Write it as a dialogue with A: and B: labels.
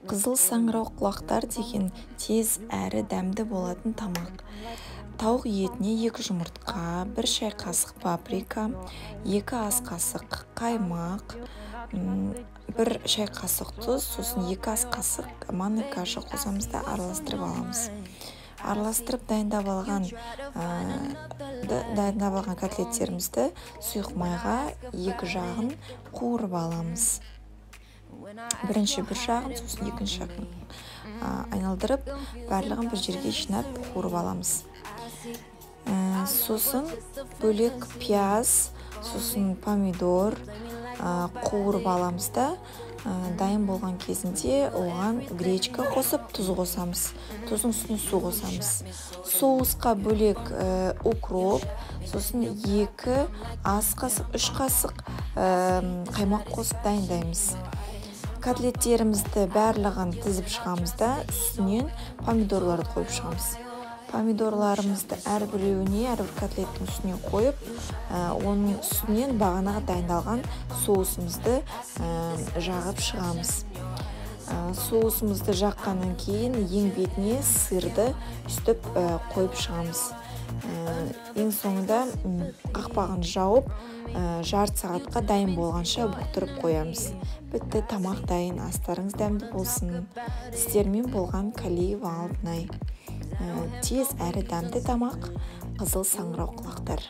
A: Қызыл саңырауқұлақтар деген тез әрі дәмді болатын тамақ. Тауық етіне 2 жұмыртқа, 1 шай қасық паприка, 2 ас қасық қаймақ, 1 шай қасық тұз, сосын 2 ас қасық манный каша қосамыз да араластырып аламыз. Араластырып дайындап алған котлеттерімізді сұйық майға екі жағын қуырып аламыз. Бірінші бір жағын, сосын екінші жағын айналдырып, барлығын бір жерге жинап қуырып аламыз. Сосын бөлек пияз, сосын помидор қуырып аламыз да, дайын болған кезінде оған гречка қосып, тұз қосамыз. Тұздың үстіне су қосамыз. Соусқа бөлек укроп, сосын 2 ас қасық, 3 қасық қаймақ қосып дайындаймыз. Котлеттерімізді барлығын тізіп шығамыз да, үстінен помидорларды қойып шығамыз. Помидорларымызды әрбіреуіне, әрбір котлеттің үстіне қойып, оның үстінен бағанағы дайындалған соусымызды жағып шығамыз. Соусымызды жаққаннан кейін ең бетіне сырды үстіп қойып шығамыз. Ең соңында қақпағын жауып, жарты сағатқа дайын болғанша бұқтырып қоямыз. Бітті, тамақ дайын, астарыңыз дәмді болсын. Сіздермен болған Калиева Алтынай. Тез әрі дәмді тамақ, қызыл саңырауқұлақтар.